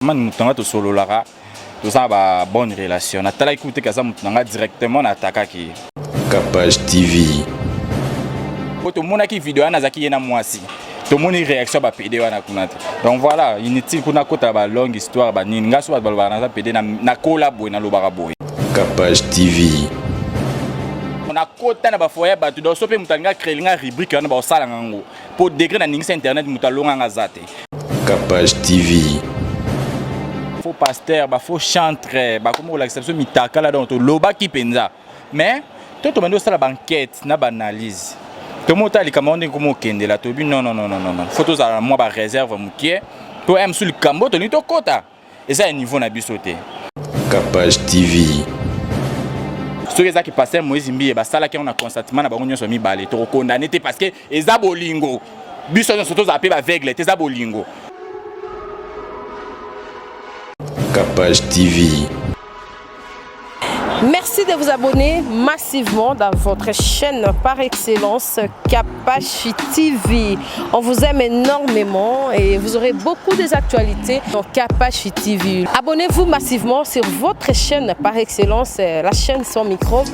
Man moto na nga tosololaka, toza na ba bonne relation. Natalaki kutu te ke aza moto na nga, directement na attaquaki ye. Kapash TV. Po tomonaki video wana azalaki ye na mwasi. Tomoni réaction ba PD wana kuna te. Donc voilà, inutile kuna kota ba longue histoire ba nini. Nga so bato balobaka naza PD na nakola boye nalobaka boye. Kapash TV. Nakota na ba foyer bato donc so pe moto alingi a créer nga rubrique wana baosala nga ngo. Po degré na ningisa internet moto alonga nga aza te. Kapash TV. Faux pasteur, ba faux chantre, ba komi kolakisa biso mitakala donc tolobaki mpenza. Mais to tobandi kosala ba enquête na ba analyse. Tomota likambo ndenge komi okendela toyebi non non non non non. Faut tozala na mwa ba réserve mokie. To m su likambo tolingi tokota. Eza ya niveau na biso te. Kapash TV. Soki ezaki pasteur Moïse Mbiye basalaki yango na consentement na bango nyonso mibale, tokokondane te parce que eza bolingo. Biso nyonso tozala mpe baveugle te, eza bolingo. Kapash TV. Merci de vous abonner massivement dans votre chaîne par excellence Kapashi TV. On vous aime énormément et vous aurez beaucoup des actualités dans Kapashi TV. Abonnez-vous massivement sur votre chaîne par excellence, la chaîne sans micro.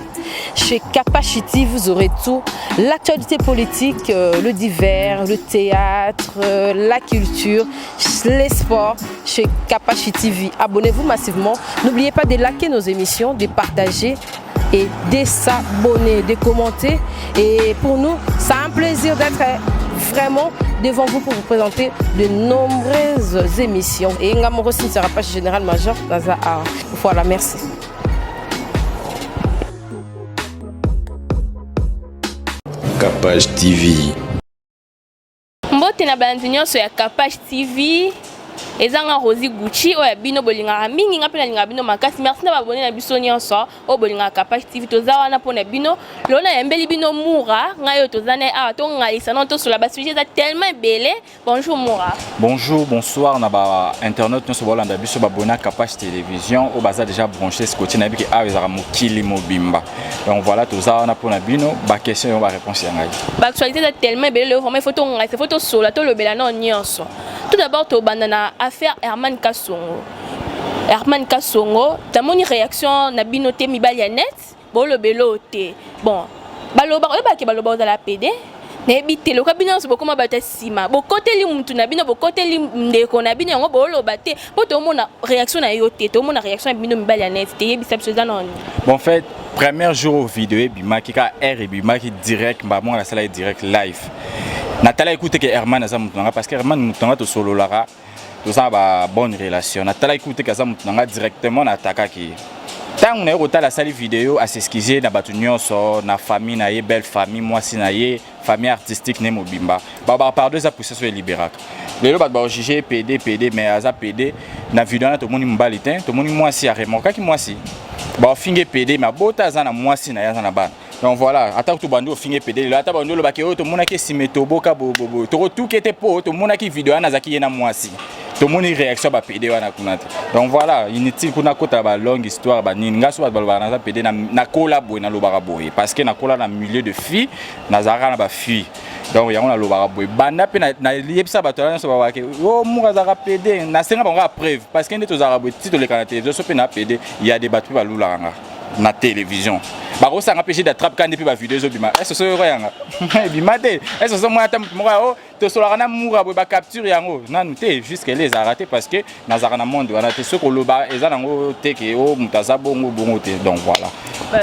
Chez Kapashi TV, vous aurez tout. L'actualité politique, le divers, le théâtre, la culture, les sports chez Kapashi TV. Abonnez-vous massivement. N'oubliez pas de liker nos émissions, de partager et de s'abonner, de commenter. Et pour nous, c'est un plaisir d'être vraiment devant vous pour vous présenter de nombreuses émissions. Et Ngamoro sera pas général major dans un art. Voilà, merci. Kapash TV. Mbote na balandi nyonso ya Kapash TV. Eza nga Rosie Gucci oyo ya bino bolingaka mingi, nga mpe nalingaka bino makasi. Merci na babone na biso nyonso oyo bolingaka Kapash TV. Toza wana mpo na bino. Lelo nayambeli bino Mura, ngai oyo toza na ye awa tongalisa nano tosola ba sujet eza tellement ebele. Bonjour Mura. Bonjour, bonsoir na ba internautes nyonso bolanda biso babona Kapash Télévision oyo baza déjà branché scotché na biki awa ezaka mokili mobimba. Donc voilà toza wana mpo na bino ba question yo ba réponse ya ngai. Ba actualité eza tellement ebele lelo vraiment il faut tongalisa, il faut tosola tolobela nano nyonso. Tout d'abord tobanda na affaire Herman Kasongo. Herman Kasongo, tamoni réaction na bino te mibali ya net, bolobelo te. Bon, baloba oyebaki baloba ozala PD nayebi te loka bino nyonso bokoma bato ya nsima bokoteli mutu na bino bokoteli ndeko na bino yango boloba te mpo tomona réaction na yo te tomona réaction ya bino mibali ya net te yebisa biso eza nani. Bon en fait premier jour vidéo ebimaki ka air ebimaki direct mbamoko nasalaki direct live. Natalaki kutu ke Herman aza moto na nga parce que Herman moto na nga tosololaka, toza na ba bonne relation. Natalaki kutu ke aza moto na nga directement na attaquaki ye. Ntango na ye kotala asali video as'excuse na bato nyonso, na famille na ye, belle famille, mwasi na ye, famille artistique ne mobimba. Ba ba pardon eza puissance oyo eliberaka. Lelo bato ba juger PD PD mais aza PD na video wana tomoni mobali te, tomoni mwasi a remorquaki mwasi. Ba finge PD mais abota aza na mwasi na ye aza na bana. Donc voilà, ata kutu bandi ofinge PD lelo, ata bandi olobaki oyo tomonaki esima etoboka bobobo, tokotuke te po tomonaki video wana azalaki ye na mwasi. Tomoni réaction ba PD wana kuna te. Donc voilà, inutile kuna kota ba longue histoire ba nini. Nga so bato balobaka naza PD na nakola boye nalobaka boye parce que nakola na milieu de filles, nazalaka na ba filles. Donc yango nalobaka boye. Banda pe nayebisa bato wana nyonso balobaka ke oh Mura azalaka PD, nasenga bango kaka preuve parce que nde tozalaka boye ti toleka na télévision so pe na PD, il y a des bato pe balulaka nga na télévision. Bakosanga pe j'ai d'attrape kande pe ba vidéo ezobima. Est-ce que soyo yanga? Ebima te. Est-ce que so mwana ata moto moko oh tosolaka na Mura boye ba capture yango nanu te jusque là ezalaka te parce que nazalaka na monde wana te. Soki oloba eza nango te ke oh moto aza bongo bongo te. Donc voilà.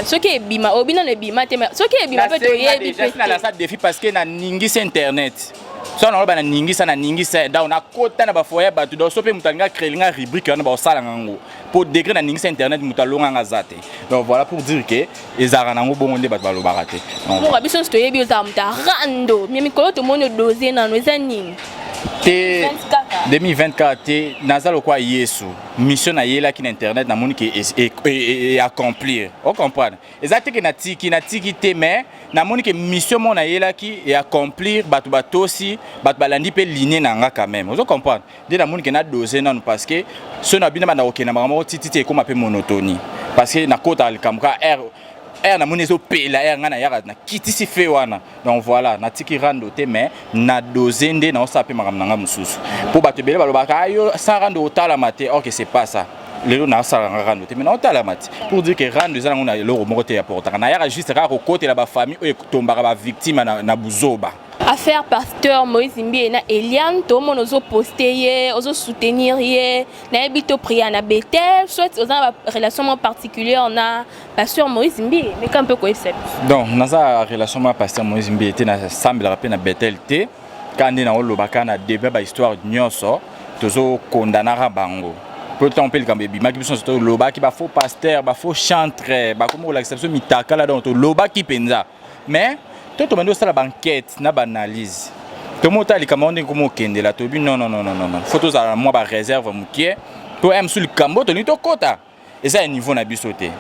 Soki ebima obi nanu ebima te mais soki ebima pe toyebi pe te. Nalasa défi parce que naningisi internet. So naloba naningisa naningisa donc nakota na ba foyer bato donc so pe moto alinga créer nga rubrique wana baosala ngango po degré naningisa internet moto alonga nga aza te. Donc voilà pour dire que ezalaka nango bongo nde bato balobaka te. Mura biso nyonso toyebi ozala moto ya rando mais mikolo tomoni odose nano eza nini? Te 2024 te naza lokwa Yesu mission nayelaki na internet namoni ke e accomplir. O comprendre? Eza te ke natiki natiki te mais namoni ke mission moko nayelaki e accomplir bato batosi bato balandi mpe ligne na nga quand même. Ozo comprendre? Nde namoni ke na dose nanu parce que soki na bino banda kokende makambo moko titi te ekóma mpe monotonie parce que nakotaka likambo kaka air. Ere namoni ezopela, ere ngai nayaka nakitisi fe wana. Donc voilà, natiki rando te, mais na dose nde naosala mpe makambo na ngai mosusu, mpo bato ebele balobaka: "Ayo sans rando otalama te." Or que c'est pas ça. Lelo naosala nga rando te, mais naotalama te. Pour dire que rando eza nango na eloko moko te ya portaka. Nayaka juste kaka kokotela bafamille oyo etombaka bavictime na buzoba. Affaire pasteur Moïse Mbiye na Eliane, tomona ozoposte ye, ozosoutenir ye. Nayebi to prière na Betel, soit oza na barelation moko particulière na pasteur Moïse Mbiye. Meka mpe koyebisa biso. Donc naza relation moko ya pasteur Moïse Mbiye te, nasambelaka mpe na Betel te. Kaka nde naoloba kaka na début, bahistoire nyonso tozokondanaka bango, po ntango mpe likambo ebimaki, biso nyonso tolobaki bafaux pasteur, bafaux chantre, bakomi kolakisa biso mitakala. Donc tolobaki mpenza, mais to tobandi kosala baenquête na baanalyse, tomota likambo yango ndenge komi okendela, toyebi non, non, non, non, non, faut tozala na mwa baréserve mokie to ya mosusu. Likambo tolingi tokɔta eza ya niveau na biso te.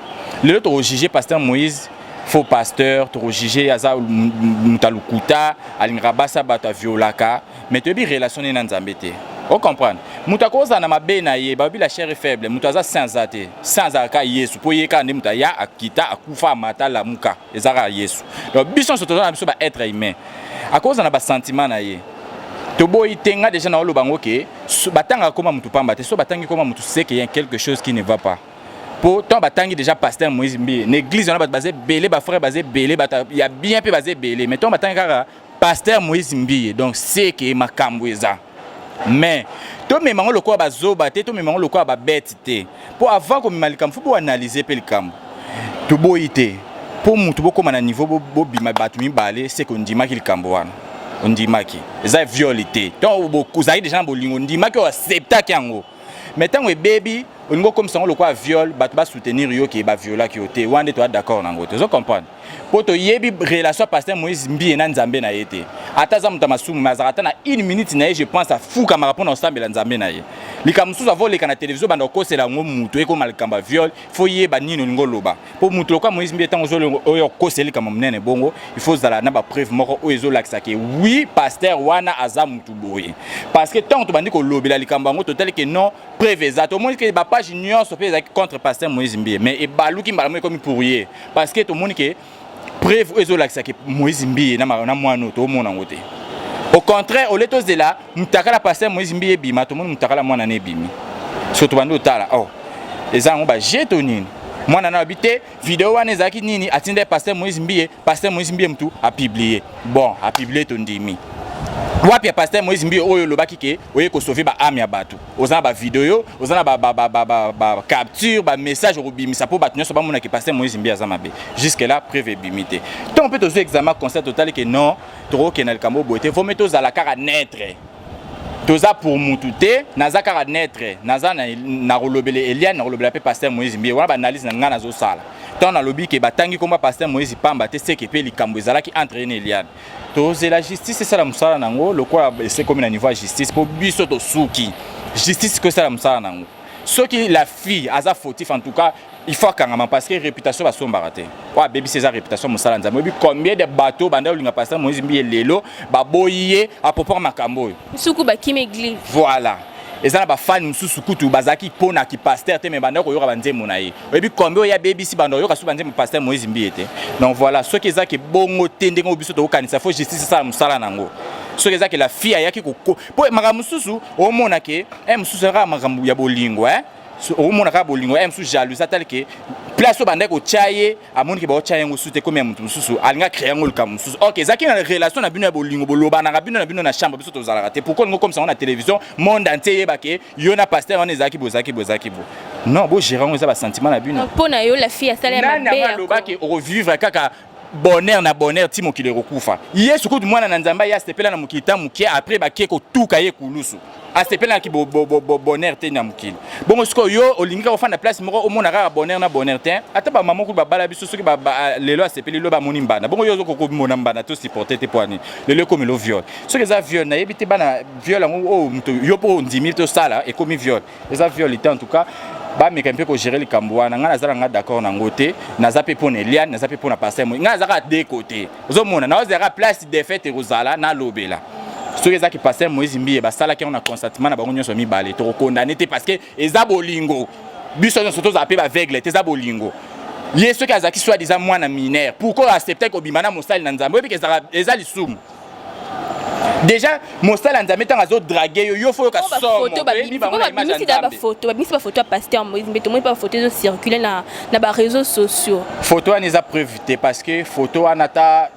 Lelo tokojuge pasteur Moïse faux pasteur, tokojuge aza moto alukuta, alingaka basa bato, aviolaka, mais toyebi relation nini na Nzambe te. Ocomprendre, moto akozala na mabe na ye. Balobi la chair est faible. Moto aza saint aza te. Saint azalaka Yesu, mpo ye kaka nde moto aya, akita, akufa, amata, alamuka, eza kaka Yesu. Donc biso nyonso toza na biso baêtre humain, akozala na basentiment na ye. Toboyi te. Nga déjà naoloba yango ke batangaka koma motu pamba te. So batangi koma motu, c'est que y a quelque chose qui ne va pas, po ntango batangi déjà pasteur Moïse Mbiye na église wana, bato baza ebele, bafrère baza ebele, bato ya bien mpe baza ebele, mais ntango batangi kaka pasteur Moïse Mbiye, donc c'est que makambo eza. Mais tomema yango lokola bazoba te, tomema yango lokola babete te, mpo avant komema likambo, faut boanalyse mpe likambo. Toboyi te, mpo mutu bokóma na niveau bobima bato mibale, c'est que ondimaki likambo wana, ondimaki eza viol te. Ntango ozalaki déjà na bolingo, ondimaki, oyo acceptaki yango, mais ntango ebebi, olingi okomisa yango lokola viol, bato basoutenir yo ke baviolaki yo te. Wana nde toza d'accord nango te. Ozo comprendre, mpo toyebi relation ya pasteur Moïse Mbiye na Nzambe na ye te. Ata aza moto ya masumu, mais azalaka ata na une minute na ye, je pense, afukamaka mpona kosambela Nzambe na ye. Likambo mosusu avoleka na télévision, banda kokosela yango mutu, ekoma likambo ya viol. Faut yeba nini olingi oloba, mpo mutu lokola Moïse Mbiye, ntango oyo okosela likambo monene bongo, il faut ozala na bapreuve moko oyo ezolakisa ke oui, pasteur wana aza mutu boye. Parce que ntango tobandi kolobela likambo yango, totali ke non, preuve eza. Tomoni ke bapage nyonso mpe ezalaki contre pasteur Moïse Mbiye, mais ebaluki mbala moko, ekomi pour ye, parce que tomoni ke preuve oyo ezolakisa ke Moïse Mbiye na mwana oyo, toomona yango te. Au contraire, ole tozela mutakala pasteur Moïse Mbiye ebima, tomoni mutakala mwana na ebimi. So tobandi otala, oh, eza yango baje to nini? Mwana na alobi te video wana ezalaki nini, atinda pasteur Moïse Mbiye, pasteur Moïse Mbiye mutu apublie. Bon, apublie, tondimi. Wapi ya pasteur Moïse Mbiye oyo olobaki ke oye kosauve baâme ya bato? Oza na bavideo, oza na bacapture, bamessage okobimisa mpo bato nyonso bamonaki pasteur Moïse Mbiye aza mabe. Jusque là, preuve ebimi te. Ntongo mpe tozwi examen constat totali ke non, tokokende na likambo boye te. Vome tozala kaka neutre. Toza pour mutu te, naza kaka neutre. Naza na kolobela Eliane, na kolobela mpe pasteur Moïse Mbiye. Wana baanalyse na ngai nazosala. Ntango nalobi ke batangi komba pasteur Moïse pamba te, c'est que mpe likambo ezalaki entre ye na Eliane. Tozela justice esala mosala nango. Lokola esekomi na niveau ya justice, mpo biso tosuki, justice ko esala mosala nango. Soki la fille aza fautif, en tout cas il faut akangama, parce que réputation basombaka te. Oyo abebisi eza réputation mosala Nzambe. Oyebi combien de bato banda olinga pasteur Moïse Mbiye, lelo baboyi ye à propos ya makambo oyo? Suku bakimi église. Voilà, eza na bafani mosusu kutu bazalaki mpo na kipasteur te, mais banda koyoka banzembo na ye. Oyebi combien oyo abebisi banda oyoka so banzembo pasteur Moïse Mbiye te? Donc voilà, soki ezaki bongo te ndenge oyo biso tokokanisa, faut justice esala mosala nango. Soki ezaki la fille ayaki koko, mpo makambo mosusu omona ke mosusu kaka makambo ya bolingo, omona kaka bolingo, mosusu jalousie. Atali ke place oyo bandaki kotya ye, amoni ke baotya yango susu te, komi ya motu mosusu, alingi acréer yango likambo mosusu. Ok, ezalaki na relation na bino ya bolingo, bolobanaka bino na bino na chambre, biso tozalaka te. Pourquoi olingi okomisa yango na télévision, monde entier eyeba ke yo na pasteur wana ezalaki bo, ezalaki bo, ezalaki bo? Non, bogérer yango, eza basentiment na bino. Mpo na yo, la fille asala ya nani mabe? Yango alobaki okovivre kaka bonheur na bonheur ti mokili ekokufa. Yesu kutu, mwana na Nzambe, ye asepela na mokili ta mokie, après bakie kotuka ye kulusu. Asepelaki bonheur te na mokili. Bongo sikoyo yo olingi kaka ofanda place moko, omona kaka bonheur na bonheur te? Ata bamama kutu babala biso, soki lelo asepeli, lo bamoni mbanda. Bongo yo ozokokomona mbanda to supporte te, po ani lelo ekomi lo viol? Soki eza viol, nayebi te bana viol yango oyo moto yo mpo ondimi tosala ekomi viol, eza viol te. En tout cas, bameka mpe kogérer likambo wana. Ngai naza na ngai d'accord nango te. Naza mpe mpo na Eliane, naza mpe mpo na pasteur Moi. Ngai naza kaka de côté. Ozomona, naozalaka place défaite ekozala. Nalobela soki ezaki pasteur Moïse Mbiye, basalaki yango na consentement na bango nyonso mibale, tokokondane te, parce que eza bolingo. Biso nyonso tozala mpe baaveugle te, eza bolingo. Ye soki azalaki soit disant mwana mineur, pourquoi acceptaki kobima na mosali na Nzambe? Oyebi ke eza lisumu. Déjà mosali ya Nzambe ntango azodrague yo, yo fo yoka somo. Babimisi bafoto, babimisi bafoto ya pasteur Moïse Mbiye, tomoni mpe bafoto ezocircule na baréseaux sociaux. Photo wana eza preuve te, parce que photo wana, ata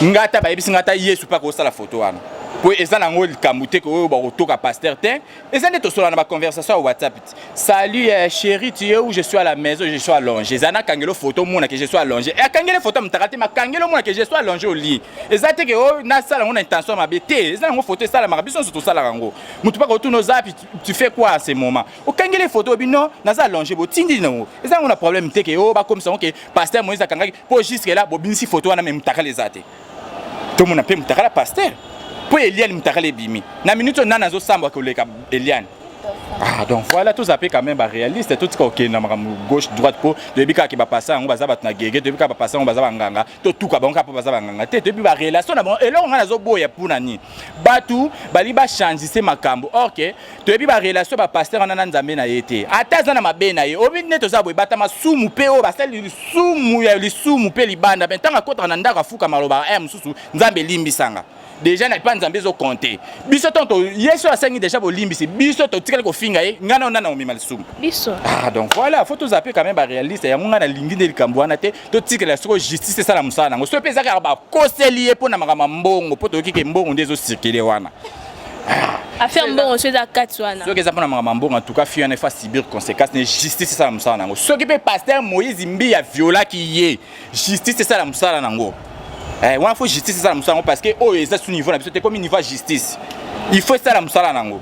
nga, ata bayebisi nga, ata Yesu mpe akosala photo wana, po eza nango likambo te oyo bakotoka pasteur te. Eza nde tosola na baconversation ya WhatsApp ti: "Salut chéri, tu es où?" "Je suis à la maison, je suis allongé." Eza nakangeli photo, omona ke je suis allongé. Akangeli photo ya motaka te, makangeli omona ke je suis allongé au lit. Eza te ke oyo nasala yango na intention mabe te. Eza yango photo esalamaka, biso nyonso tosalaka yango. Motu mpaka otuna: "Oza tu fais quoi à ce moment?" Okangeli photo, obi: "Non, naza allongé." Botindi nango, eza yango na problème te ke oyo bakomisa yango ke pasteur Moïse akangaki. Mpo jusque là bobimisi photo wana, me mutakala eza te. Tomona mpe mutakala pasteur, mpo Eliane mutakala ebimi na minute oyo, nani azosamba koleka Eliane? Ah, donc voilà, toza mpe quand même baréaliste. Totika kokende na makambo gauche droite, mpo toyebi kaka ke bapasa yango baza bato na gege, toyebi kaka bapasa yango baza banganga. Totuka bango kaka mpo baza banganga te, toyebi barelation na bango. Eloko ngai nazoboya, mpuna nini bato bali bachangise makambo, or ke toyebi barelation bapasteur wana na Nzambe na ye te. Ata aza na mabe na ye, obi nde toza boye, bata masumu mpe oyo basali lisumu ya lisumu mpe libanda, mpe ntango akotaka na ndako afukama, alobaka aya mosusu: "Nzambe, elimbisanga." Déjà na epa Nzambe ezokonte biso. Ntango Yesu asengi déjà bolimbisi, biso totikali kofinga ye. Ngai nao nana omema lisumu? Biso. Ah, donc voilà, faut tozala mpe quand même baréaliste. Yango ngai nalingi nde likambo wana te. Totikela soko justice esala mosala nango. Soki mpe eza kaka bakoseli ye mpo na makambo ya mbongo, mpo toyoki ke mbongo nde ezocircule wana. Affaire mbongo so eza kati wana. Soki eza mpona makambo ya mbongo, en tout cas fille wana efa subir conséquence ne, justice esala mosala nango. Soki mpe pasteur Moïse Mbiye aviolaki ye, justice esala mosala nango. Wana faut justice esala mosala yango, parce que oyo eza sous niveau na biso te, komi niveau ya justice. Il faut esala mosala nango,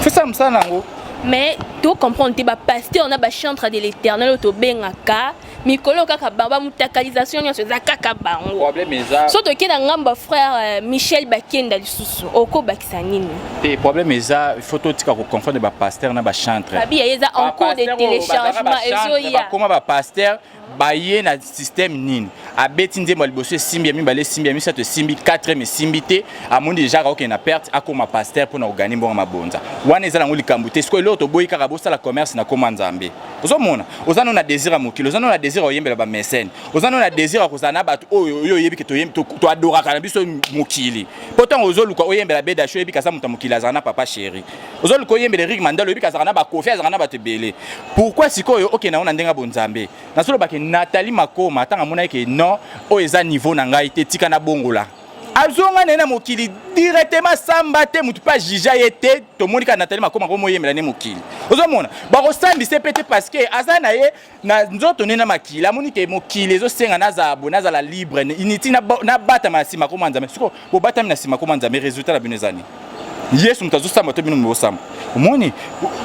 faut esala mosala nango. Mais tocomprendre te, bapasteur na bachantre de l'Éternel oyo tobengaka mikolo kaka bango, bamutakalisation nyonso eza kaka bango. Problème eza So tokei na ngambo ya frère Michel Bakenda lisusu, okobakisa nini? Te, problème eza, il faut totika koconfondre bapasteur na bachantre. Babi ya ye eza en cours de téléchargement, ezoya. Bakoma bapasteur, baye na système nini? Abeti nzembo ya liboso esimbi, ya mibale esimbi, ya misato esimbi, 4 esimbi te, amoni déjà akokende na perte, akoma pasteur mpona kogagner mbongo mabonza. Wana eza nango likambo te. Sikoyo eloko toboyi kaka, bosala commerce na koma Nzambe. Ozomona oza no na désir ya mokili, oza no na désir ya koyembela bamesene, oza no na désir ya kozala na bato oyo oyo oyebi ke toadoraka na biso mokili. Mpo ntango ozoluka oyembela Bedasho, oyebi kaza moto ya mokili, azala na Papa Chéri. Ozoluka oyembela Erik Mandala, oyebi kazalaka na Bakofi, azalaka na bato ebele. Pourquoi sikoyo okende yango na ndenge ya bonzambe? Nazolobake Nathalie Makoma, ntango amonaki ke non, oyo eza niveau na ngai te, tika nabongola, azonga na ye na mokili directement, samba te, motu mpe ajuge ye te. Tomoni kaka Nathalie Makoma komoyembela nde mokili. Ozomona bakosambisa mpe te, parce que aza na ye na nzoto nde na makili. Amoni ke mokili ezosenga nazala boye, nazala libre, initi nabatama na nsima koma Nzambe. Siko bobatami na nsima koma Nzambe, résultat na bino eza nini? Yesu moto azosamba to bino bosamba? Omoni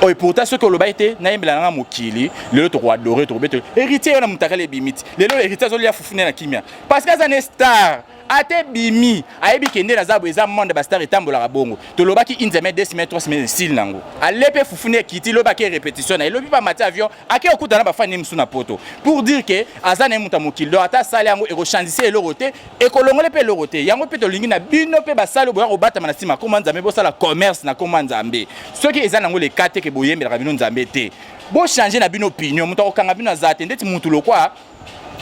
oyo, pourtant soki olobaki te nayembela nanga mokili, lelo tokoadore, tokobeta Héritier yo na motakala ebimi ti lelo. Héritier azolia fufu nde na kimia, parce que aza ne star. Ate bimi, ayebi ke nde naza boye, eza monde bastar etambolaka bongo. Tolobaki une semaine, 2 semaines, 3 semaines, esili nango. Ale mpe fufu nde ekiti, lobi ake répétition na elobi, bamati avion, ake okuta na bafani mosusu na Poto, pour dire ke aza na ye moto ya mokili. Donc ata asali yango, ekochangise eloko te, ekolongole mpe eloko te. Yango mpe tolingi na bino mpe basali boya kobatama na nsima koma Nzambe, bosala commerce na koma Nzambe. Soki eza nango leka te ke boyembelaka bino Nzambe te, bochange na bino opinion. Moto akokanga bino aza te. Ndeti mutu lokwa,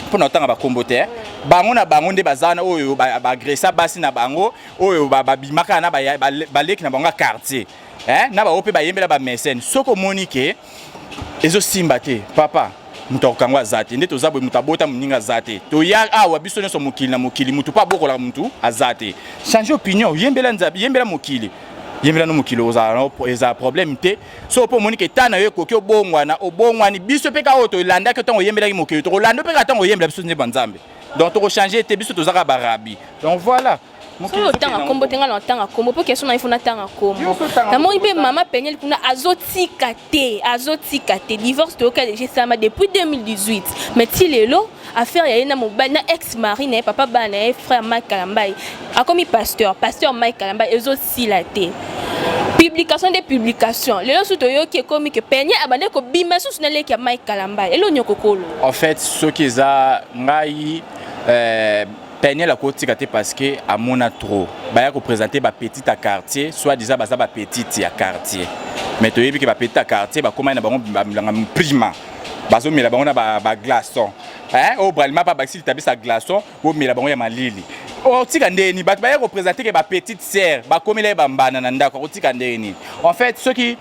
mpona kotanga bakombo te, bango na bango nde baza wana oyo baagressa basi na bango, oyo babimaka na baleki na bango ya quartier, na bango mpe bayembela bamesene. Soki omoni ke ezosimba te, papa, moto akokango aza te. Nde toza boye, moto abota moninga aza te. Toya awa biso nyonso mokili na mokili, motu mpo abokolaka motu aza te. Change opinion, yembela Nzambe, yembela mokili, yembela no mokili, ozala ezala problème te. So mpo omoni ke ta na yo ekoki obongwana, obongwani. Biso mpe kaka oyo tolandaki ntango oyembelaki mokili, tokolanda mpe kaka ntango oyembela biso nde banzambe. Donc tokochange te, biso tozaka barabi. Donc voilà. Soki otanga nkombo te, ngai na otanga nkombo mpo question na ye, fo natanga nkombo. Namoni mpe mama Peniel kuna azotika te, azotika te. Divorce toyoka déjà esalama depuis 2018, mais ti lelo affaire ya ye na mobali na ex mari na ye, papa bana na ye, frère Mike Kalambai, akomi pasteur, pasteur Mike Kalambai, ezosila te. Publication de publication, lelo su toyoki ekomi ke Peniel abandi kobima susu na leki ya Mike Kalambai. Elo nyoko kolo. En fait, soki eza ngai, Peniel akotika te, parce que amona trop baya koprésente bapetite ya quartier, soit disant baza bapetite ya quartier, mais toyebi ke bapetite ya quartier bakomai na bango bamilanga prima. Bazomela bango na baglaçon ba eh? Oyo Bralima mpe abakisi litabisa glaçon, bomela bango ya malili. Otika ndeni bato baye koprésente ke bapetite sœur bakomela ye bambana na ndako, akotika ndenge nini? En fait, soki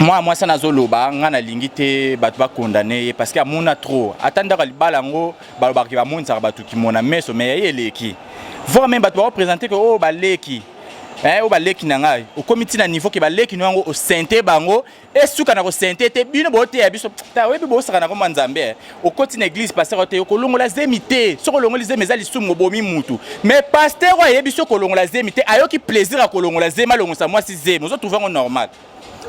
mwana mwasi nazoloba, ngai nalingi te bato bakondane ye, parce que amona trop. Ata ndako ya libala yango, balobaka ke bamonisaka bato kimona meso, mais yaye eleki. Voire même bato bakoprésente ke oyo baleki, oyo baleki na ngai, okomi ntina niveau ke baleki no yango osente bango, esuka na kosente te. Bino boteya biso ta, oyebi, bosaka na komba Nzambe. Okoti na église, pasteur te, okolongola zemi te. Soki olongoli zemi, eza lisumu, obomi mutu. Mais pasteur oyo ayebi soki kolongola zemi te, ayoki plaisir ya kolongola zemi, alongosa mwasi zemi, ozotrouve yango normal?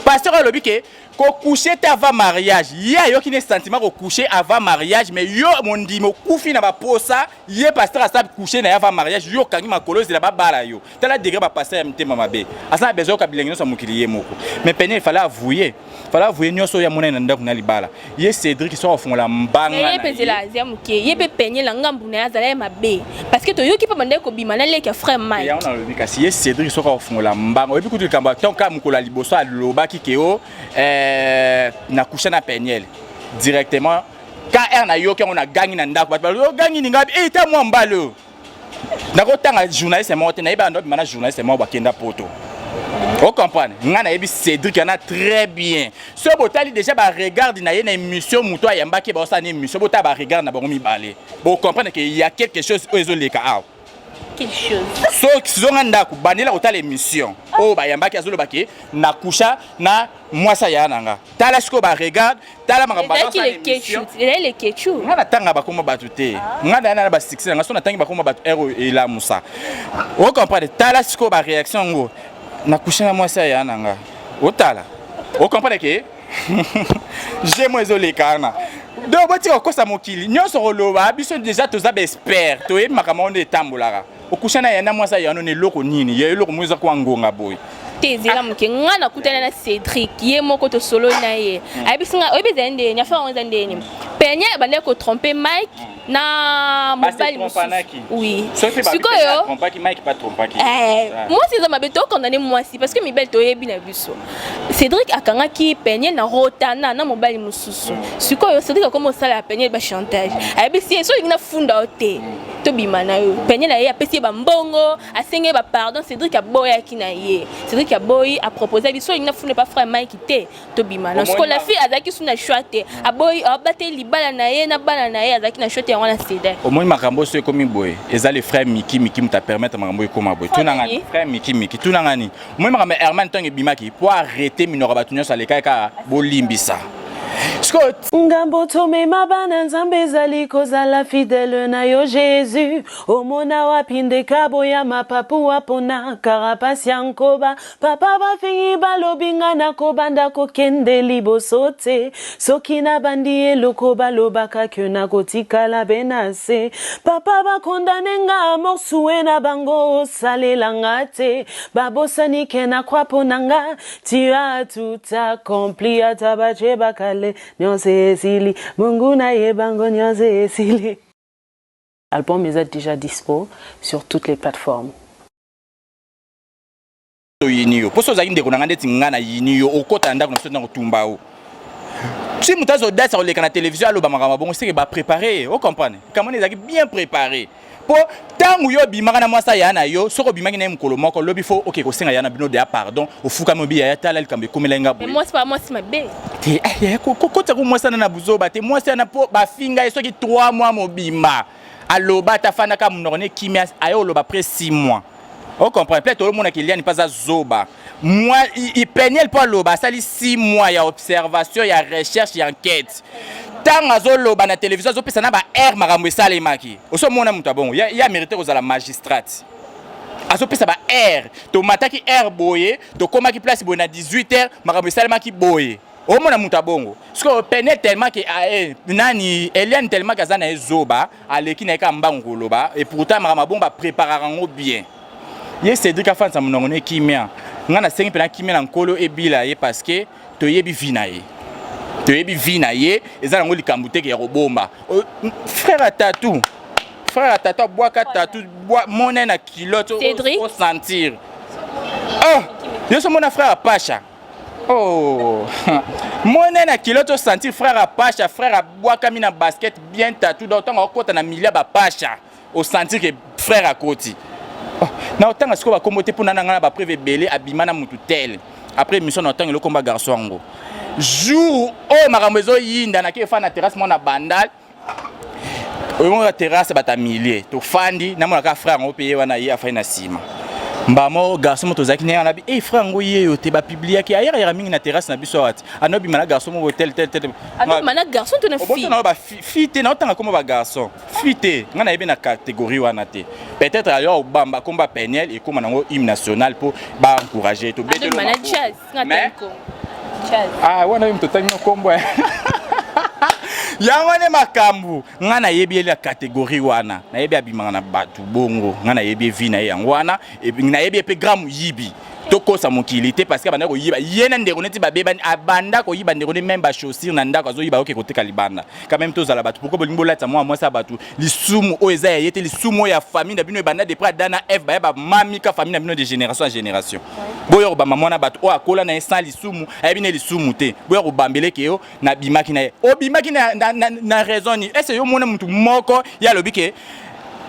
Pasteur oyo alobi ke kocoucher te avant mariage, ye ayoki ne sentiment kocoucher avant mariage, mais yo mondimi okufi na baposa. Ye pasteur asala coucher na ye avant mariage, yo okangi makolo, ezela babala yo. Tala degré bapasteur ya mitema mabe. Aza na besoin yoka bilenge nyonso ya mokili ye moko. Mais pene efale avouye, fallait avouye nyonso oyo amonani na ndako na libala. Ye Cédrik, soki akofungola mbanga ye mpe nzela azia moke, ye mpe penye na ngambu na ye azala ye mabe, parce que toyoki mpe bandaki kobima na leki ya frère Mike. Yango nalobi, kasi ye Cédrik, soki akofungola mbanga, oyebi kutu likambo tonka mokolo ya liboso alobaki ke o nakusha na Peniel directement. Ka r nayoki yango, nagangi na ndako, bato balobi ogangi ninga e ta mwa mbali oyo. Nakotanga journaliste moko te, nayebi ando abima na journaliste moko bakenda poto. Ocomprendre? Ngai nayebi Cédrik yana très bien. Soki botali déjà baregarde na ye na émission, moto ayambaki, baosala na émission, botala baregarde na bango mibale, bocomprendre ke ya quelque chose oyo ezoleka awa. Quelque chose. So zonga ndako, bandela kotala émission oyo bayambaki, azoloba ke nakusha na mwasi aya na nga. Tala sikoyo baregarde, tala makambo. Ezalaki le kechu. Nga natanga bakoma bato te, nga naya na basuccès na nga. So natangi bakoma bato ere oyo elamusa, ocomprendre? Tala sikoyo baréaction yango, nakusha na mwasi aya na nga. Otala, ocomprendre ke jemo ezoleka wana. Donc botika kokosa mokili nyonso, koloba biso déjà toza baexpert, toyebi makambo yango nde etambolaka. Okusha na ya na mwasi aya no, eloko nini ya eloko mo eza kwa ngonga boye? Te, ezela moke. Nga nakutana na Cédrik ye moko, tosololi na ye, ayebisi nga, oyebi ezali ndeni affaire yango eza ndeni. Penye ebandaki kotrompe Mike na mobali mosusu. Oui, sikoyo mwasi eza mabe, tokondane mwasi, parce que mibali toyebi na biso. Cédrik akangaki Penye na rotana na mobali mosusu. Sikoyo Cédrik akomi osala ya Penye bachantage, ayebisi ye: "Soki olingi nafunda yo te, tobima na yo." Penye na ye apesi ye bambongo, asengi ye bapardon. Cédrik aboyaki na ye. Cédrik aboyi, apropose biso: "Olingi nafunda pa frère Mike te, tobima na." Sikoyo la fille azalaki su na choix te, aboyi, abate libala na ye na bana na ye, azalaki na choix te, yango wana cédé. Omoni makambo so ekomi boye, eza le frère Miki. Miki moto apermettre makambo ekóma boye. Tunanga frère Miki. Miki, tunanga nini? Omoni makambo ya Herman, ntango ebimaki po arrete minoko ya bato nyonso, alekaki kaka bolimbisa. Sikoyo ngambo tomema bana Nzambe ezali kozala fidèle na yo Jésus. Omona wapi ndeka ya mapapu mpona karapasi ya nkoba? Papa, bafingi, balobi nga nakobanda kokende liboso te. Soki nabandi eloko, balobaka ke nakotikala be na se. Papa, bakondane nga morsue na bango, osalelanga te. Babosani ke na croix mpo na nga tu as tout accompli. Ata baje bakale, nyonso esili. Mungu nayebango, nyonso esili. Album est déjà dispo sur toutes les plateformes. Toyini yo mposo ozalaki ndeko na ngai, ndeti ngai nayini yo, okɔta na ndako na biso na kotumba yo. Si moto azodasa koleka na télévision, aloba makambo bongo, seke baprépare ye. Ocomprendre? Kamoni ezalaki bien préparé, mpo ntango yo obimaka na mwasi aya na yo, soki obimaki na ye mokolo moko, lobi fo oke kosenga ya na bino deya pardon, ofukami, obi: "Yaya, tala likambo ekomela nga boye." Mwasi pa mwasi mabe. Te, yaya, kokota ku mwasi wana na buzoba te. Mwasi wana, mpo bafinga ye soki 3 mois mobimba, aloba ata afandaka monoko ne kimia, aye oloba après 6 mois. Ocomprendre? Peut-être omonaka Eliane mpe aza zoba. Moi, Peniel, mpo aloba, asali 6 mois ya observation, ya recherche, ya enquête. Ntango azoloba na télévision, azopesa na ba aire makambo esalemaki. Osomona moto abongo ya mérite kozala magistrate, azopesa ba aire: tomataki aire boye, tokomaki place boye na 18 heures, makambo esalemaki boye. Omona moto abongo sikoyo pene tellement ke nani, Eliane, tellement ke aza na ye zoba, aleki na ye kaka mbangu koloba. Et pourtant makambo abongo bapréparaka yango bien. Ye Cédrik afandisa monongo no ekimia. Ngai nasengi mpena kimia na Nkolo ebila ye, parce que toyebi vie na ye, toyebi vie na ye, eza nango likambo teke ya kobomba. Frère ya tatu, frère ya tatu abwaka tatu mona na kilote osentir. Oh, yo so mona frère ya Pasha. Oh. Mone na kilo to sentir frère apasha, frère abwakami na basket bien tatou, donc ntango akota na milia bapasha, osentir ke frère akoti. Oh, na otanga sikoyo bakombo te mpona na ngai na bapreuve ebele abima na mutu tel. Après émission na otanga eloko mba garçon yango. Jour oyo makambo ezoyinda nake efa na terrasse mwana bandal oyo na terrasse bata milie tofandi namonaka frère yango mpe ye wana ye afai na nsima mbamo garçon moko tozalaki ndenge wana bi e frère yango ye yo te bapubliaki ayerayera mingi na terrasse na biso awa ti anobima na garçon moko tel tel tel. Anobima na garçon to na fille? Na ba fille te, naotanga kombo ba garçon, fille te. Ngai nayebi na catégorie wana te. Peut-être ayo obamba komba Peniel ekóma nango hymne national mpo baencourage. Anobima na jazz nga. Mais- Tanko jazz. Ah, wana yo moto otangi nkombo yango nde makambo. Ngai nayebi ye na catégorie wana, nayebi abimaka na bato bongo. Ngai nayebi ye vie na ye yango wana. Et puis, nayebi ye mpe grand moyibi. Tokosa mokili te, parce que abanda koyiba ye na ndeko neti babebani, abanda koyiba ndeko ne même bachaussure na ndako azoyiba, oke koteka libanda. Quand même tozala bato. Pourquoi bolingi bolatisa mwana mwasi ya bato lisumu oyo eza ya ye te, lisumu oyo ya famille na bino ebanda depuis Adam na Eve, baya bamamika famille na bino de génération en génération? Boya kobamba mwana bato oyo akola na ye sans lisumu, ayebi ne lisumu te. Boya kobambeleke yo nabimaki na ye, obimaki na raison nini? Ese yo mona mutu moko ye alobi ke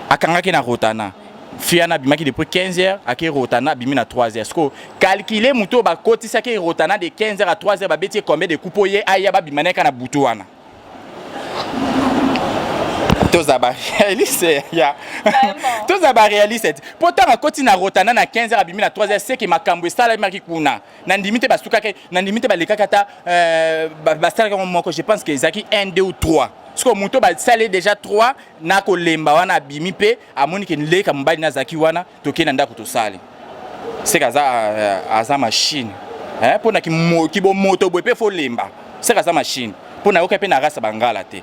akangaki na Rotana, fille wana abimaki depuis 15 heures, ake Rotana, abimi na 3 heures. Siko calcule, motu oyo bakotisaki Rotana de 15 heures à 3 heures, babeti ye combien de coups po ye aya babima na ye kaka na butu wana? Toza baréaliste ya, toza baréaliste te. Mpo ntango akoti na Rotana na 15 heures, abimi na 3 heures, seke makambo esalemaki kuna. Nandimi te basukaki, nandimi te balekaki ata basalaki yango moko. Je pense que ezalaki 1, 2 ou 3. Sikoyo moto basali déjà 3 na kolemba wana, abimi mpe amoni ke leka mobali nazalaki wana, tokei na ndako tosali. Seke aza machine mpo na kibomoto boye mpe fo lemba. Seke aza machine mpo nayoki mpe na rasa bangala te.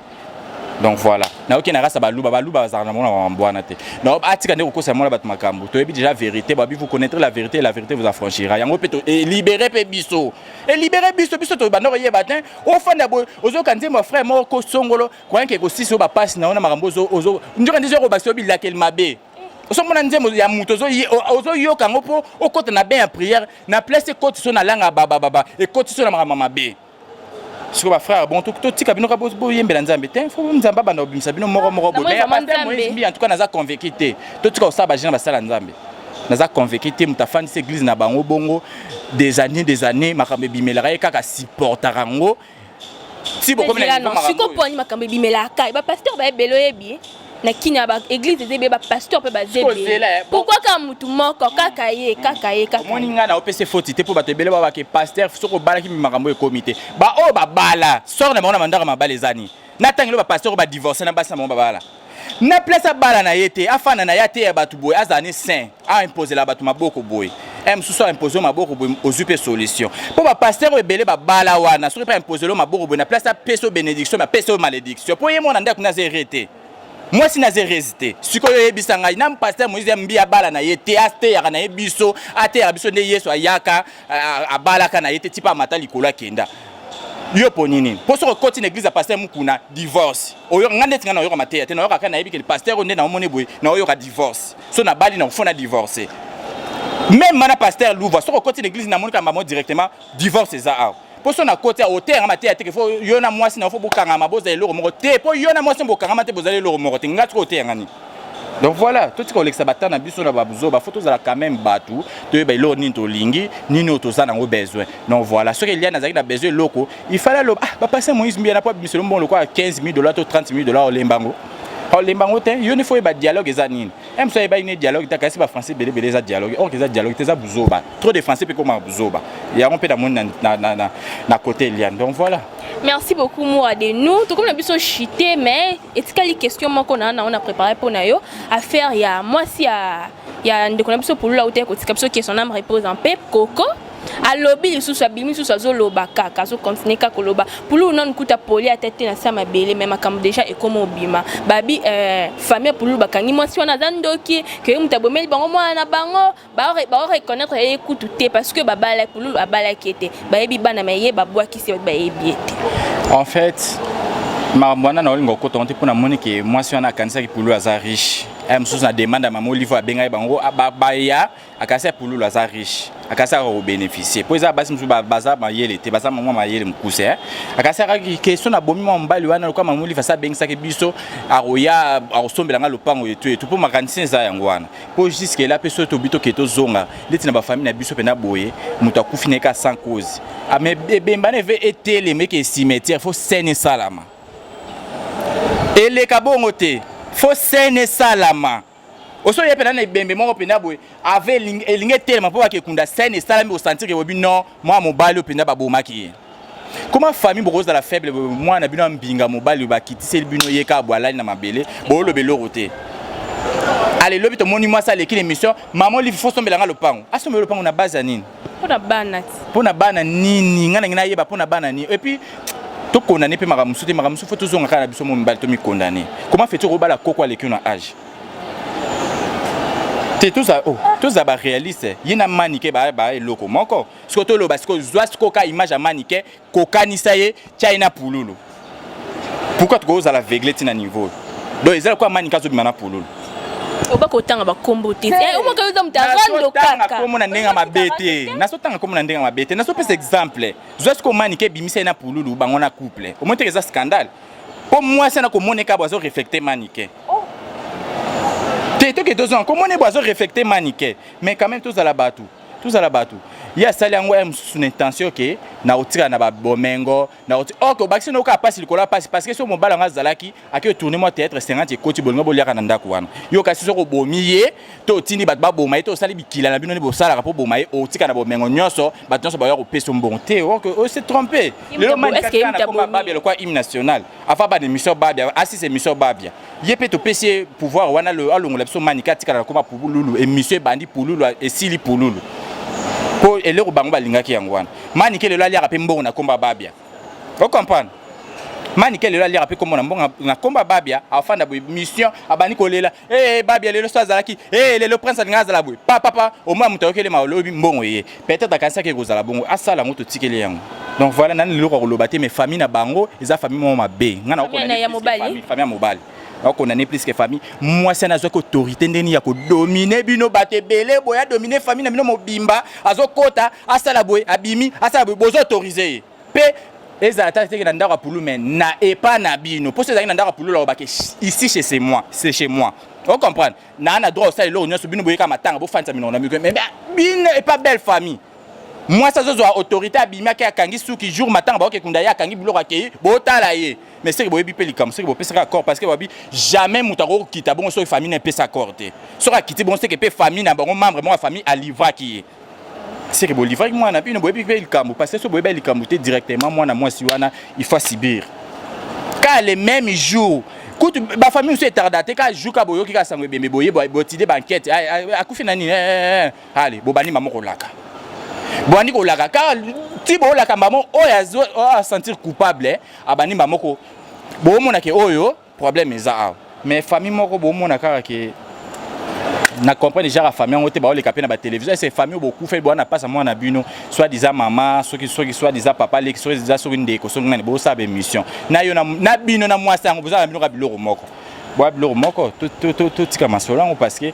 Donc voilà, nayoki na rasa baluba, baluba bazalaka na mona makambo wana te. Donc atika nde kokosa mona bato makambo. Toyebi déjà vérité. Babi vous connaîtrez la vérité et la vérité vous affranchira. Yango mpe elibere mpe biso, elibere biso. Biso tobanda koyeba te. Ofanda boye, ozoyoka nzembo ya frère moko kosongolo koyanke kosisi oyo bapasi na yo na makambo nzoka nde ezoyoko bilakeli mabe. Ozomona nzembo ya moto, ozoyoka yango mpo okota na bain ya prière, na place ekoti so na langa babababa, ekoti so na makambo mabe. Sikoyo bafrère, bon, totika bino kaka boyembela Nzambe te. Fo Nzambe abanda kobimisa bino moko moko boye. Namoni Mais vraiment pasteur Moïse Nzambe. Mbi, en tout cas naza convaincu te. Totika kosala bagene basala Nzambe. Naza convaincu te. Moto afandisi église na bango bongo des années, des années, makambo ebimelaka ye kaka, supportaka yango ti bokomi na niveau makambo siko oyo. Poni makambo ebimelaka ye, bapasteur baebele, oyebi na kini ya baéglise eza ebele, bapasteur mpe baza Siko ebele. zela, bon. Pourquoi kaka mutu moko, kaka ye, kaka ye, kaka Omoni ye? ngai na opesa faute te, mpo bato ebele babake pasteur soki obalaki makambo ekomi te. Baoyo babala sor na bango na bandako mabala eza nini? Natangeli bapasteur oyo badivorce na basi na bango babala na place abala na ye te, afanda na ye, ateya bato boye, azala ne saint, aimposela bato maboko boye. E mosusu aimpose yo maboko boye, ozwi mpe solution. Mpo bapasteur oyo ebele babala wana, soki mpe aimpose yo maboko boye, na place apesa yo bénédiction, mais apesa yo malédiction, mpo ye mwana ndako naza ere te, mwasi naza erese te. Sikoyo oyebisa ngai na pasteur Moïse Mbi abala na ye te, ateyaka na ye biso, ateyaka biso nde Yesu ayaka abalaka na ye te, tipa amata likolo akenda. Yo mpo nini? Mpo soki okoti na église ya pasteur Mukuna, divorce. Oyoka ngai ndeti ngai nayoka mateya te, nayoka kaka, nayebi ke pasteur oyo nde naomoni boye, naoyoka divorce. So nabali na kofona divorce. Même mana pasteur Louva, soki okoti na église, namoni kamba mo directement divorce eza awa. Mpo so nakoti awa, oteyanga mateya te ke fo yo na mwasi na fo bokangama, bozala eloko moko te. Mpo yo na mwasi bokangama te, bozala eloko moko te. Ngai soki oteyanga nini? Donc voilà, totika kolekisa bata na biso na babuzoba. Fo tozala quand même bato, toyeba eloko nini tolingi, nini oyo toza nango besoin. Donc voilà, soki Eliane azalaki na besoin eloko, il fallait aloba. Ah, bapasteur Moïse Mbiye na po abimiselo mbongo lokola 15 000 $ to 30 000 $, olemba yango, olemba yango te. Yo nde fo oyeba dialogue eza nini. Moso ayebaki ne dialogue te, kasi bafrançais ebelebele eza dialogue. Or eza dialogue te, eza buzoba. Trop de français mpe komaka buzoba. Yango mpe namoni na côté Eliane. Donc voilà. Merci beaucoup, Moura de nous. Tokomi na biso chité, mais etikali question moko na on a préparé mpo na yo. Affaire ya mwasi ya ndeko na biso Pulula uta kotika biso, que son âme repose en paix, Koko alobi lisusu, abimi lisusu, azoloba kaka, azocontinue kaka koloba. Pululu nanu kuta poli ata te na se ya mabele, mais makambo déjà ekoma obima. Babi famille ya Pululu bakangi mwasi wana aza ndoki, ke ye moto abomeli bango mwana na bango. Baoreconnaître ye kutu te, parce que babala Pululu abalaki ye te, bayebi bana, mais ye babwakisi, bayebi ye te. En fait, makambo wana na olinga okota te, mpo namoni ke mwasi wana akanisaki Pulu aza riche. Aya mosusu na demande ya mama Olive abengaki bango baya. Akasi ya Pululu aza riche, akasi aka kobénéficie mpo eza basi mosusu baza mayele te, baza mwa mayele mokuse. Akasi akaki question na bomi mwa mobali wana lokola mama Olive asi abengisaki biso, akoya akosombela nga lopango etu etu, mpo makanisi eza yango wana. Mpo jusque là mpe soki tobi toke tozonga ndeti na bafamille na biso mpena boye, moto akufi na ye ka sans cause, mais ebemba na eve etelema eke cimetière, faut scène esalama. Eleka bongo te, faut scène esalama. Oso ye mpena na ebembe moko mpena boye ave elingi etelema mpo bakekunda, scène esalami, osentir ebobi non, mwa mobali oyo mpenza babomaki ye. Comment famille bokozala faible? Mwana bino ya mbinga mobali bakitiseli bino ye kaka boye, alali na mabele, booloba eloko te. Ale lobi tomoni mwasi aleki na émission: "Mama Olive, faut sombelanga lopango." Asombela lopango na base ya nini? Mpo na bana ti. Mpo na bana nini? Ngai nangi nayeba mpo na bana nini. Et puis tokondane mpe makambo mosusu te, makambo mosusu faut tozonga kaka na biso mo mibali, tomikondane. Comment fait okobala koko aleki na age te? Toza, oh, toza baréaliste. Ye na Manike ba eloko moko. Sikoyo toloba, sikoyo zwa sikoyo ka image ya Manike, kokanisa ye, tia ye na Pululu. Pourquoi tokozala aveugle ntina niveau? Donc eza lokola Manike azobima na Pululu. Oba kotanga bakombo te, omaka oza moto arando. Kaka kombo na ndenge mabe te, nazotanga kombo na ndenge mabe te, nazopesa exemple. Zwa sikoyo Manike, ebimisa ye na Pululu, bango na couple, omoni teke eza scandale, mpo mwasi ana komona eka bo azoreflecte Manike te. Toke tozonga komona bo azoreflecte Manike, mais quand même tozala bato, tozala bato. Ye asali yango ya mosusu na intention ke na kotikala na babomengo na koti. Ok, obakisi na okaa pasi likolo ya pasi, parce que so mobali yango azalaki ake tourne mwa théâtre, 50 ekoti, bolingo boliaka na ndako wana. Yo kasi soki obomi ye to otindi bato baboma ye to osali bikila na bino nde bosalaka mpo boma ye, otika na bomengo nyonso, bato nyonso baya kopesa mbongo te. Ok, ose trompe lelo. Manikakoma babia lokwa hymne national afa bana émission babia asise émission babia ye mpe topesi ye pouvoir wana, alongola biso Manika, atikala na koma Pululu. Émission ebandi Pululu, esili Pululu, mpo eloko bango balingaki yango wana. Manike lelo aliaka mpe mbongo na komba babia, ocomprendre? Manike lelo aliaka mpe kombo na mbongo na komba babia. Afanda boye mission, abandi kolela: "Hey, babia lelo so azalaki hey, lelo prince alinga azala boye papapa." Omoi moto ayokelema, olobi mbongo ye peut-être akanisaki ekozala bongo, asala yango, totikeli yango. Donc voilà, nani leloko ya koloba te, mais famille na bango eza famille moko mabe. Nga na famille ya mobali akondamne plus que famille. Mwasi wana azwaki autorité ndeni ya kodomine bino bato ebele boye, adomine famille na bino mobimba. Azokota, asala boye, abimi, asala boye, bozo autorize ye mpe ezala ta teke na ndako ya Pulu, mais na epa na bino. Mpo so ezalaki na ndako ya Pulu, alobaki: "Ici chez c'est moi, c'est chez moi." Ocomprendre? Naa na droit osala eloko nyonso. Bino boyeka matanga, bofandisa minoko na miko, mais bino epa belle famille, mwasi azozwa autorité, abimi, ake akangi suki. Jour matanga baoke kunda ye, akangi biloko, akei, botala ye. Mais seke boyebi mpe likambo, seke bopesaka accord, parce que babi jamais moto akokokita bongo soki famille na epesa accord te. Soki akiti bongo, seke mpe famille na bango, membre moko ya famille alivraki ye. Seke bolivraki mwana bino, boyebi mpe likambo, parce que so boyebi likambo te directement, mwana mwasi wana il faut subir ka le même jour. Kutu bafamille mosusu etarda te, ka jour ka boyoki kaka sango ebembe boye, botide baenquête, akufi na nini, ale bobandi mamo kolaka, bobandi kolaka kaka ti boolaka mbamo oyo asentir coupable, abandi mbamoko boomona ke oyo problème eza awa. Mais famille moko bomona kaka ke na comprendre déjà famille yango te, baoleka mpe na batélévision. Ese famille oyo bokufa bowana mpasa mwana bino, soit disant mama, soki soki soit disant papa leki, soki disant soki ndeko, soki nani, bosala baémission na yo na bino na mwasi yango, bozala na bino kaka biloko moko, boya biloko moko. Totika masolo yango parce que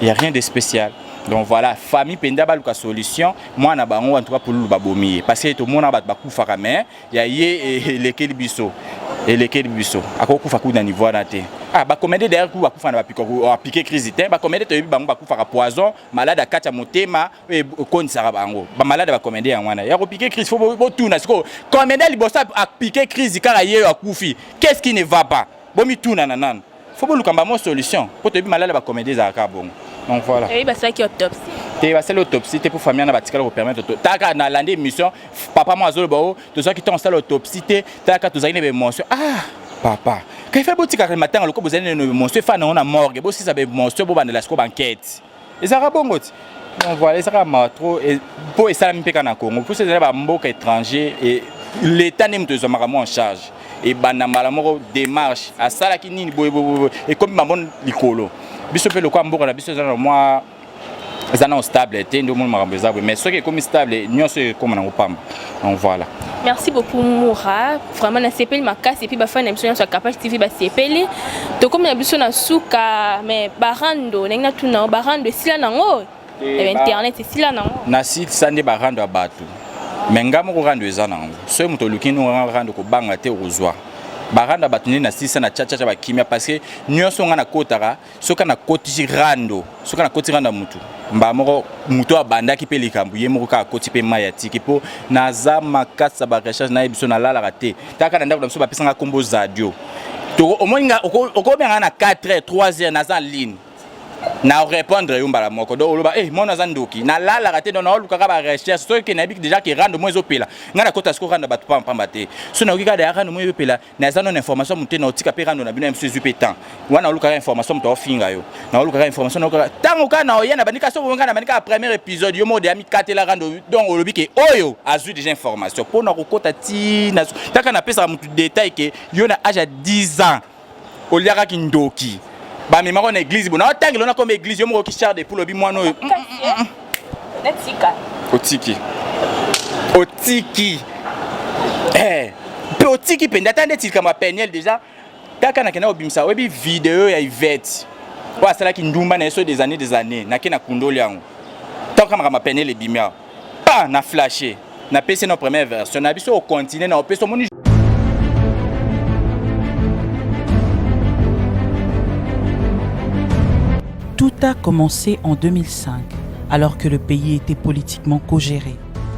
y a rien de spécial. Donc voilà, famille mpenza baluka solution. Mwana bango, en tout cas Pululu, babomi ye, parce que tomona bato bakufaka, mais ya ye elekeli biso, elekeli biso. Akokufa kuna niveau wana te. Ah, bacomédie d'ailleurs ku bakufa na bapike crise te. Bacomédie toyebi bango bakufaka poison, malade akati ya motema oyo ekonisaka bango, bamalade bacomédie yango wana ya kopike crise. Faut botuna sikoyo comédie liboso apike crise kaka ye oyo akufi, qu'est-ce qui ne va pas? Bomituna na nanu, faut boluka mbamo solution, mpo toyebi malade bacomédie ezalaka bongo. Donc voilà. Eyi basalaki autopsie? Te, basali autopsie te, mpo famille wana batikala kopermettre. Taka nalandi émission, papa mo azoloba: "O tozwaki ntango osala autopsie te, talaka tozalaki na baémotion." Ah papa, kaifa botikaka matanga loko bozali na émotion, efana nango na morgue, bosisa baémotion, bobandela sikoyo baenquête, ezalaka bongo ti. Donc voilà, ezalaka mawa trop, mpo esalami mpe kaka na Congo. Mpo ezali bamboka étranger, l'état nde moto ezwamaka mo en charge, ebanda mbala moko démarche, asalaki nini boye, ekomi bango likolo. Biso mpe lokwa mboka na biso eza na mwa, eza nano stable te, nde omoni makambo eza boye. Mais soki ekomi stable, nyonso ekóma nango pamba. Donc voilà. Merci beaucoup Moura, vraiment nasepeli makasi et puis bafani na biso nyonso ya Kapash TV basepeli. Tokomi na biso na suka mais barando ndenge natuna yo barando esila nango Eh, internet esila nango. Na silisa nde barando ya bato me nga moko rando eza nango soki moto oluki nonga rando kobanga te okozwa barando ya bato nde na silisa na chachacha bakimia parce que nyonso nga nakotaka soki nakotisi rando soki nakoti rando ya mutu mbala moko moto abandaki mpe likambo ye moko kaka akoti mpe mai atiki mpo naza makasi ya barecherche nayebi biso nalalaka te taka na ndako na biso bapesanga nkombo zadio omoni nga okobenga na 4 heures 3 heures naza en ligne na répondre yo mbala moko donc oloba eh mwana aza ndoki nalalaka te donc naolukaka ba recherche soki nayebi déjà ke rando mo ezopela ngai nakota siko rando bato pamba pamba te so nayoki kaka deya rando mo ezopela naza nano information moto te naotika mpe rando na bino ya mosusu ezwi mpe temps wana olukaka information moto aofinga yo naolukaka information naolukaka ntango kaka na oya na bandi kaka soki ngai na bandi kaka premier épisode yo moko deya mikatela rando donc olobi ke oyo azwi déjà information mpo na kokota ti na taka napesaka moto détail ke yo na age ya 10 ans oliaka kindoki bamemaka na église bona otangela ona comme église yo moko oki char de poule obi mwana oyo otiki otiki eh, mpe otiki mpenza ata ndeti likambo ya peniel déjà kaka nakenda kobimisa oyebi video ya ivete oyo asalaki ndumba na ye so des années des années nake na kundoli yango ntango kaka makambo ya peniel ebimi awa pa na flashe napesi na première version na biso okontinue na opesi omoni. Tout a commencé en 2005, alors que le pays était politiquement co-géré.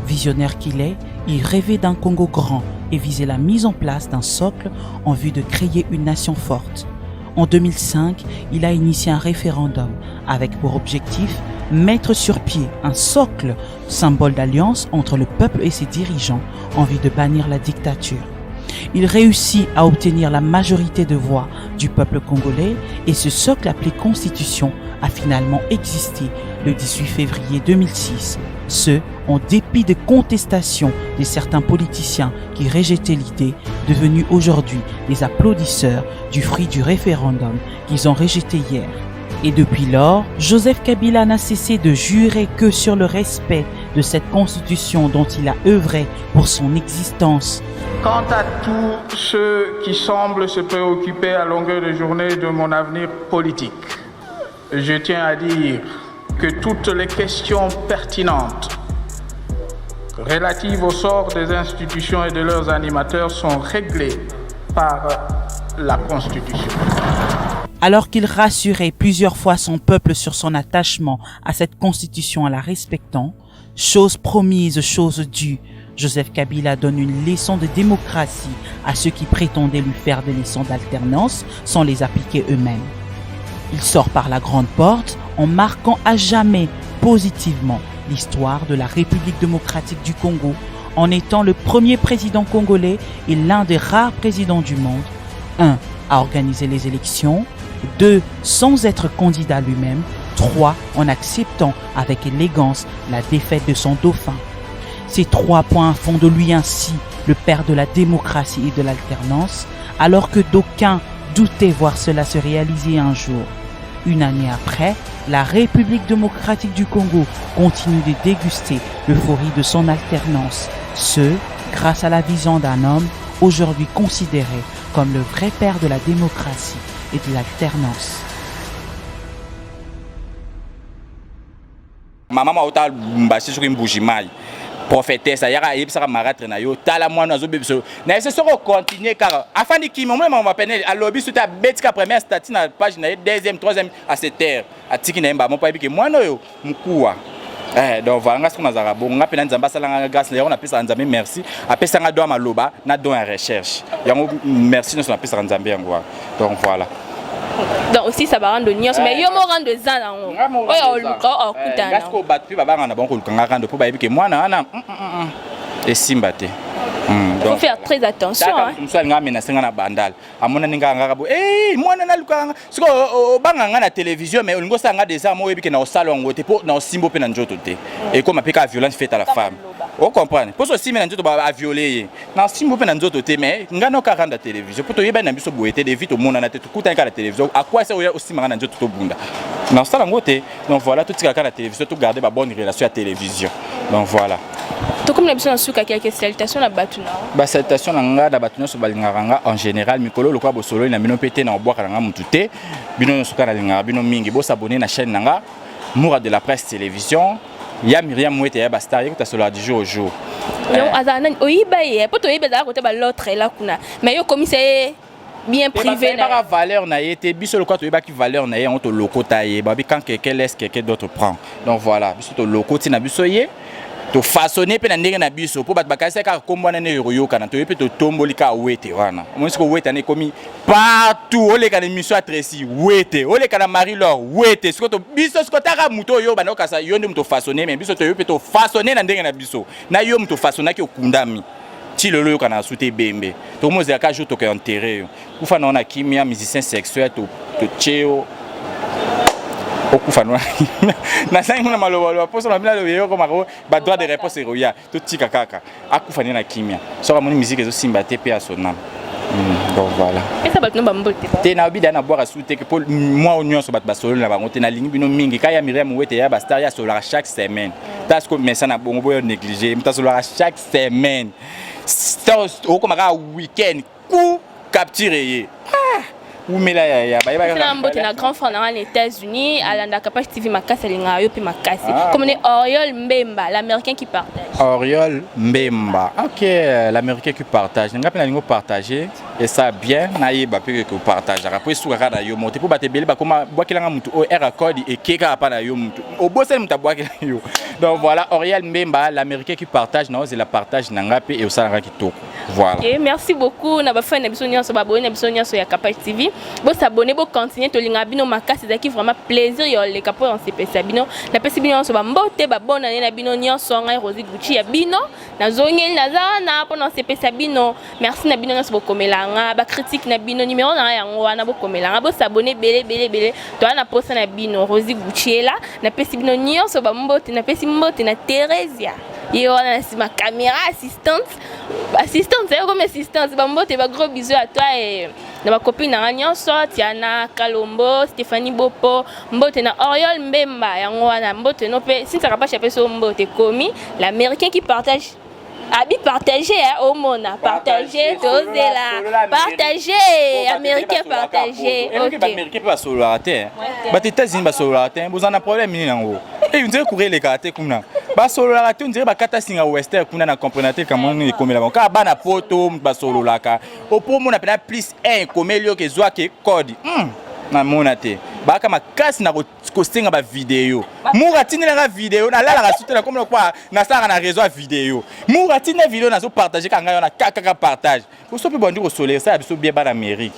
Visionnaire qu'il est, il rêvait d'un Congo grand et visait la mise en place d'un socle en vue de créer une nation forte. En 2005, il a initié un référendum avec pour objectif mettre sur pied un socle, symbole d'alliance entre le peuple et ses dirigeants en vue de bannir la dictature. Il réussit à obtenir la majorité de voix du peuple congolais et ce socle appelé Constitution a finalement existé le 18 février 2006. Ce, en dépit des contestations de certains politiciens qui rejetaient l'idée, devenus aujourd'hui des applaudisseurs du fruit du référendum qu'ils ont rejeté hier. Et depuis lors, Joseph Kabila n'a cessé de jurer que sur le respect de cette constitution dont il a œuvré pour son existence. Quant à tous ceux qui semblent se préoccuper à longueur de journée de mon avenir politique, je tiens à dire que toutes les questions pertinentes relatives au sort des institutions et de leurs animateurs sont réglées par la Constitution. Alors qu'il rassurait plusieurs fois son peuple sur son attachement à cette constitution en la respectant, chose promise, chose due, Joseph Kabila donne une leçon de démocratie à ceux qui prétendaient lui faire des leçons d'alternance sans les appliquer eux-mêmes. Il sort par la grande porte en marquant à jamais positivement l'histoire de la République démocratique du Congo en étant le premier président congolais et l'un des rares présidents du monde, 1. à organiser les élections, 2. sans être candidat lui-même, 3. en acceptant avec élégance la défaite de son dauphin. Ces trois points font de lui ainsi le père de la démocratie et de l'alternance, alors que d'aucuns doutaient voir cela se réaliser un jour. Une année après, la République démocratique du Congo continue de déguster l'euphorie de son alternance, ce, grâce à la vision d'un homme aujourd'hui considéré comme le vrai père de la démocratie et de l'alternance. Mama moko auta Lubumbashi soki Mbuji Mayi prophétesse ayaka ayebisaka maratre na yo tala mwana azobebisa yo na ye se soki ocontinue kaka afandi kimia omona makambo pene alobi soki abeti ka première statut na page na ye deuxième troisième à se taire atiki na ye mbala moko ayebi ke mwana oyo mokuwa. Eh, donc voilà nga soki nazalaka bongo nga mpena Nzambe asala nga grâce na yango napesaka Nzambe merci apesa nga don ya maloba na don ya recherche yango merci nyonso napesaka Nzambe yango wana donc voilà. Donc aussi ça ba rando nyonso mais yo mo rando eza nango oyo oluka okutana nga sikoyo bato mpe babanga na bango koluka nga rando mpo bayebi ke mwana wana esimba te. Donc, faut faire très attention. Mosusu alinga amenase nga na bandal amonani nga ngaka bo eh mwana naluka nga sikoyo obanga nga na télévision mais olingi osala nga desart mo oyebi ke na osala yango te mpo na osimbo mpe na nzoto te ekoma mpe kaka violence faite à la femme. Ocomprendre? Mposo osimbi na nzoto, baviole ye na simbo mpe na nzoto te. Mais ngai noka randa télévision mpo toyebani na biso boye te. Devi tomonana te, tokutani kaka na télévision. Akwasi oya osimaka na nzoto, tobunda na osala yango te. Donc voilà, totikaka kaka na télévision, togarde babonne relation ya télévision. Donc voilà. Tokomi na biso na suka. Quelques salutation na bato na Basalutation na nga na bato nyonso balingaka nga en général. Mikolo lokola bosololi na bino mpe te, na obwaka na nga mutu te. Bino nyonso kaka nalingaka bino mingi. Bosabone na chaîne na nga, Moura de la Presse Télévision, ya Miriam Mwete, ya bastar ye kota du jour au jour. Donc azala nani oyiba ye? Po toyebi azala kote ba l'autre ela kuna, mais yo komisa ye bien privé. Na valeur na ye te. Biso lokola toyebaki valeur na ye, yango tolokota ye. Babi quand quelqu'un laisse, quelqu'un d'autre prend. Donc voilà, biso tolokoti na biso ye, tofaçonne mpe na ndenge na biso, mpo bato bakanisi kaka kombo wana nde ekoyokana. Toyebi mpe totomboli kaka wete wana. Omoni siko wete wana ekomi partout. Oleka na émission ya Tracy wete, oleka na Marie Laure wete. Siko biso siko taka moto oyo banda okasa yo nde moto ofaçonne, mais biso toyebi mpe tofaçonne na ndenge na biso. Na yo moto ofaçonnaki, okundami ti lelo, oyokana na su te. Ebembe tokomozela ka jour tokoya enterre yo. Kufa na yo na kimia, musicien sexuel. Totie yo, okufa no. Nasangi mona malobaloba mposo na bino alobi eyokomaka badroit de réponse ekoya. Totika kaka akufa nde na kimia. Soki amoni musique ezosimba te mpe asonama. Donc voilà. Pesa bato no bambote. Te, nayobi da nabwaka su te, mpo mwa oyo nyonso bato basololi na bango te. Nalingi bino mingi. Ka ya Miriam Wete, ya bastar, ya asololaka chaque semaine. Ta siko mesa na bongo boyo néglige moto asololaka chaque semaine, okoma kaka weekend ku capture ye. Ah, umela yaya. Bayebaka mbote na grand frère nanga na États-Unis, alandaka Page TV makasi, alingaka yo mpe makasi. Comme ne Oriol Mbemba, l'Américain qui partage. Oriol Mbemba, ok, l'Américain qui partage. Nga mpe nalingi opartage esa bien, nayeba mpe ke opartageaka, mpo esuka kaka na yo mo te, mpo bato ebele bakoma bwakelanga motu oyo r accord eke kaka mpa na yo, motu obosani moto abwakela yo. Donc voilà, Oriel Mbemba, l'Américain qui partage, na ozela partage na nga mpe eosalaka kitoko. Voilà. Okay, merci beaucoup na bafani na biso nyonso, babone na biso nyonso ya Kapage TV. Bosabone, bocontinue, tolingaka bino makasi. Ezalaki vraiment plaisir ya oleka mpo onsepelisa bino. Napesi bino nyonso bambote, babonane na bino nyonso. Ngai Rosi Gucci ya bino, nazongeli, naza wana mpona osepelisa bino. Merci na bino nyonso bokomela nga bacritique na bino. Numero na nga yango wana, bokomela nga, bosabone ebele ebele ebele. Toza na posa na bino. Rosi Gucci ela napesi bino nyonso bambote. Napesi mbote na Theresia, ye wana na nsima caméra, assistante, assistante ayo komi assistante. Bambote, bagros bisous à toi et na bacopine na nga nyonso, Tiana Kalombo, Stéphanie Bopo. Mbote na Oriol Mbemba, yango wana mbote no mpe Sinsaka Pashi apesi yo mbote. Komi l'Américain qui partage, abi partage, omona partage, tozela partage, Américain partage. Ok, baaméricain mpe basololaka te. Bato États-Unis basololaka te. Boza na problème nini yango? Ondire courant elekaka te kuna. Basololaka te, ondire bakata singa western kuna. Na comprendre te kamwa nini ekomela bango. Kaka bana poto basololaka. Opo omona mpena plus 1 ekomeli yo ke ezwaki code, namona te. Bayaka makasi na kosenga bavideo. Mour atindelanga video, nalalaka su te, nakomona kwa nasalaka na réseau ya video. Mour atinda video, nazopartage kaka ngai wana, kaka partage. Boso mpe bandi kosolela, esala biso bien. Bana Amérique,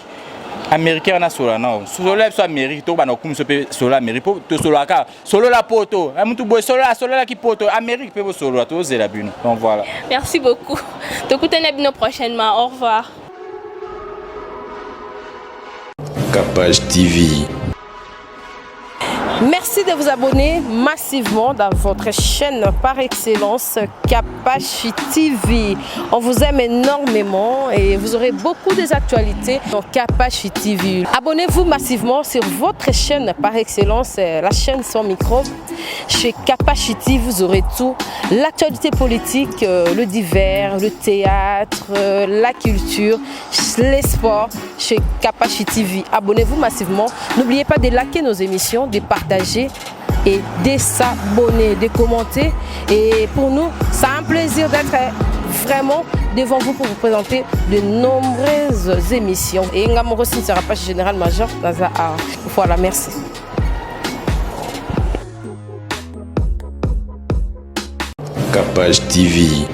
Américain wana solola nao, solola biso Amérique, tokobanda kokumi biso mpe. Solola Amérique, mpo tosololaka, solola poto mutu boye, solola, sololaki poto Amérique mpe bosolola, tozela bino. Donc voilà. Merci beaucoup, tokutani na bino prochainement. Au revoir. Capage TV. Merci de vous abonner massivement dans votre chaîne par excellence, Kapachi TV. On vous aime énormément et vous aurez beaucoup des actualités dans Kapachi TV. Abonnez-vous massivement sur votre chaîne par excellence, la chaîne sans micro. Chez Kapachi TV, vous aurez tout. L'actualité politique, le divers, le théâtre, la culture, les sports chez Kapachi TV. Abonnez-vous massivement. N'oubliez pas de liker nos émissions, de partager et de s'abonner, de commenter. Et pour nous, c'est un plaisir d'être vraiment devant vous pour vous présenter de nombreuses émissions. Et Ngamoro sera pas général major dans Voilà, merci. Capage TV.